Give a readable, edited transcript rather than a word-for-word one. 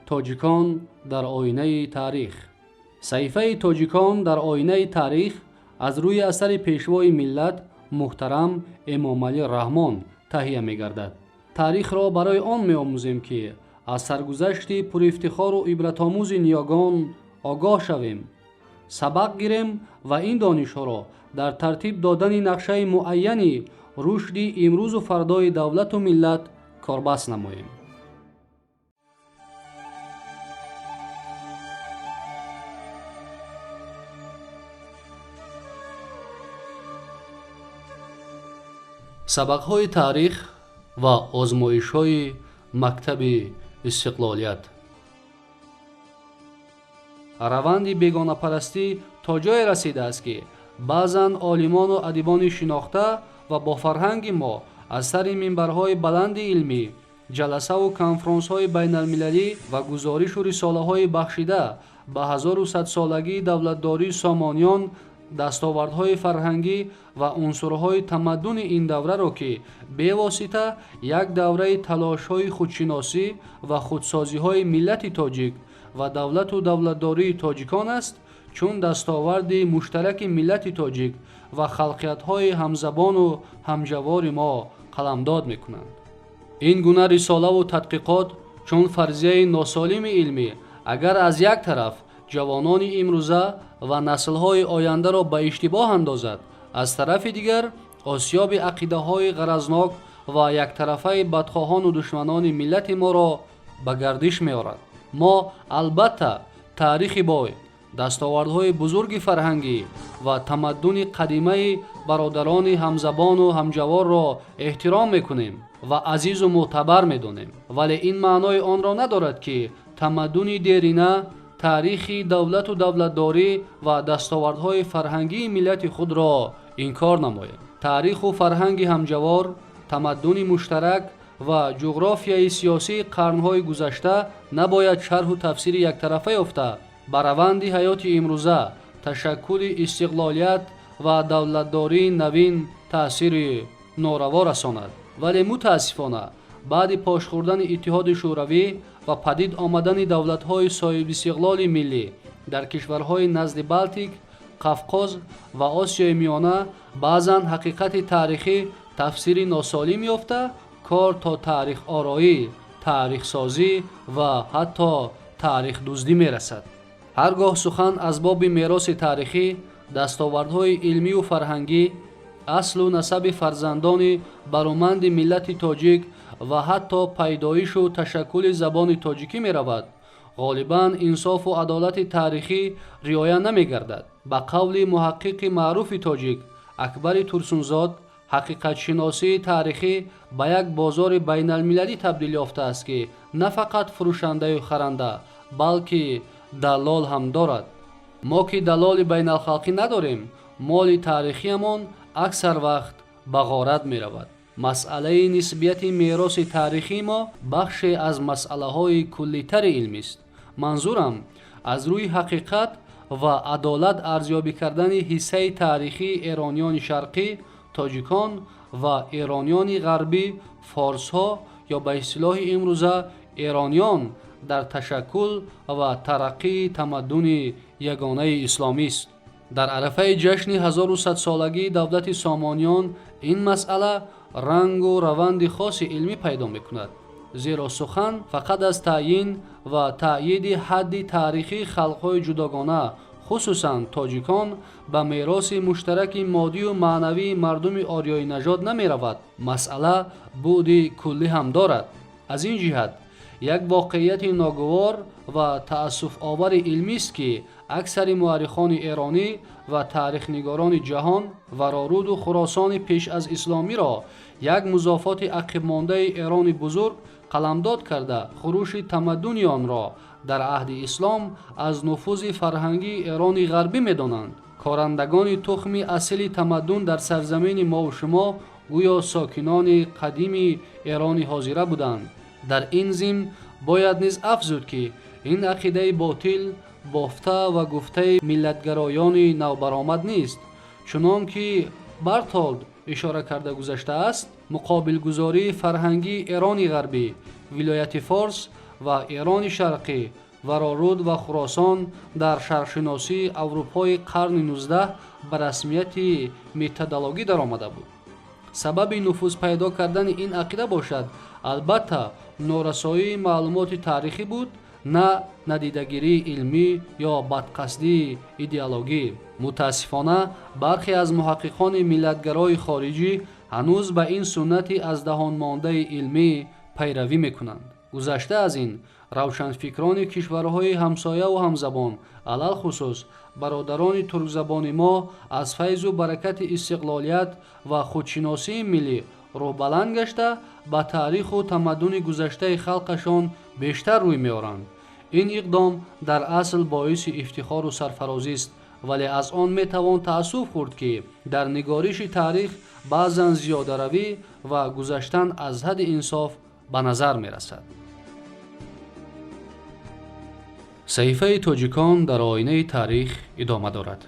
Тоҷикон дар оинаи таърих. Саҳифаи Тоҷикон дар оинаи таърих аз рӯи асари Пешвои миллат муҳтарам Эмомалӣ Раҳмон таҳия мегардад. Таърихро барои он меомӯзем, ки аз саргузашти пурифтихору ибратомӯзи ниёгон огоҳ шавем, сабақ гирем ва ин донишҳоро дар тартиб додани нақшаи муайяни рушди имрӯзу фардои давлату миллат корбаст намоем. Сабақҳои таърих ва озмоишҳои мактаби истиқлолият. Раванди бегонапарастӣ то ҷое расидааст, ки баъзан олимону адибони шинохта ва бо фарҳанги мо аз сари минбарҳои баланди илмӣ, ҷаласаву конфронсҳои байналмилалӣ ва гузоришу рисолаҳои бахшида ба 1100-солагии давлатдории Сомониён дастовардҳои фарҳангӣ ва унсурҳои тамаддуни ин давраро, ки бевосита як давраи талошҳои худшиносӣ ва худсозиҳои миллати тоҷик ва давлату давлатдории тоҷикон аст, чун дастоварди муштараки миллати тоҷик ва халқиятҳои ҳамзабону ҳамҷавори мо қаламдод мекунанд. Ин гуна рисолаву тадқиқот чун фарзияи носолими илмӣ агар аз як тараф ҷавонони имрӯза ва наслҳои ояндаро ба иштибоҳ андозад, аз тарафи дигар осиёби ақидаҳои ғаразнок ва яктарафаи бадхоҳону душманони миллати моро ба гардиш меорад. Мо албатта таърихи бой, дастовардҳои бузурги фарҳангӣ ва тамаддуни қадимаи бародарони ҳамзабону ҳамҷаворро эҳтиром мекунем ва азизу мӯътабар медонем, вале ин маънои онро надорад, ки тамаддуни дерина, таърихи давлату давлатдорӣ ва дастовардҳои фарҳангии миллати худро инкор намоем. Таъриху фарҳанги ҳамҷавор, тамаддуни муштарак ва ҷуғрофияи сиёсии қарнҳои гузашта набояд шарҳу тафсири яктарафа ёфта, ба раванди ҳаёти имрӯза, ташаккули истиқлолият ва давлатдории навин таъсири нораво расонад. Вале мутаассифона, баъди пош хӯрдани Иттиҳоди Шӯравӣ ва падид омадани давлатҳои соҳибистиқлоли миллӣ дар кишварҳои назди Балтик, Қафқоз ва Осиёи Миёна, баъзан ҳақиқати таърихӣ тафсири носолим ёфта, кор то таърихороӣ, таърихсозӣ ва ҳатто таърихдуздӣ мерасад. Ҳар гоҳ сухан аз боби мероси таърихӣ, дастовардҳои илмию фарҳангӣ, аслу насаби фарзандони бароманди миллати тоҷик ва ҳатто пайдоишу ташаккули забони тоҷикӣ меравад, ғолибан инсофу адолати таърихӣ риоя намегардад. Ба қавли муҳаққиқи маъруфи тоҷик Акбари Турсунзод, ҳақиқатшиносии таърихӣ ба як бозори байналмилалӣ табдил ёфтааст, ки на фақат фурӯшандаю харанда, балки даллол ҳам дорад. Мо ки даллоли байналхалқӣ надорем, моли таърихиамон аксар вақт ба ғорат меравад. Масъалаи нисбияти мероси таърихии мо бахше аз масъалаҳои куллитари илмист. Манзурам аз рӯи ҳақиқат ва адолат арзёбӣ кардани ҳиссаи таърихии эрониёни шарқӣ, тоҷикон, ва эрониёни ғарбӣ, форсҳо ё ба истилоҳи имрӯза эрониён, дар ташаккул ва тараққии тамаддуни ягонаи исломист. Дар арафаи ҷашни 1100-солагии давлати Сомониён ин масъала рангу раванди хоси илмӣ пайдо мекунад, зеро сухан фақат аз таъйин ва таъйиди ҳадди таърихии халқҳои ҷудогона, хусусан тоҷикон, ба мероси муштараки моддию маънавии мардуми ориёинажод намеравад. Масъала буъди куллӣ ҳам дорад. Аз ин ҷиҳат як воқеияти ногувор ва таассуфовари илмист, ки аксари муаррихони эронӣ ва таърихнигорони ҷаҳон Вароруду Хуросони пеш аз исломиро як музофоти ақибмондаи Эрони бузург қаламдод карда, хурӯши тамаддуни онро дар аҳди ислом аз нуфузи фарҳангии Эрони ғарбӣ медонанд. Корандагони тухми асили тамаддун дар сарзамини мову шумо гӯё сокинони қадими Эрони ҳозира буданд. Дар ин зимн бояд низ афзуд, ки ин ақидаи ботил бофта ва гуфтаи миллатгароёни навбаромад нест. Чунон ки Бартолд ишора карда гузаштааст, муқобилгузории фарҳангии Эрони ғарбӣ, вилояти Форс, Ва Эрони Шарқӣ, Вароруд ва Хуросон дар шарқшиносии Аврупои қарни 19 ба расмияти методологӣ даромада буд. Сабаби нуфуз пайдо кардани ин ақида бошад, албатта, норасоии маълумоти таърихӣ буд, на надидагирии илмӣ ё бадқасдии идеологӣ. Мутаассифона, бархе аз муҳаққиқони миллатгарои хориҷӣ ҳанӯз ба ин суннати аз даҳонмондаи илмӣ пайравӣ мекунанд. Гузашта аз ин, равшанфикрони кишварҳои ҳамсояву ҳамзабон, алалхусус бародарони туркзабони мо, аз файзу баракати истиқлолият ва худшиносии миллӣ рӯҳбаланд гашта, ба таъриху тамаддуни гузаштаи халқашон бештар рӯй меоранд. Ин иқдом дар асл боиси ифтихору сарфарозист, вале аз он метавон таассуф хӯрд, ки дар нигориши таърих баъзан зиёдаравӣ ва гузаштан аз ҳадди инсоф ба назар мерасад. Саҳифаи тоҷикон дар оинаи таърих идома дорад.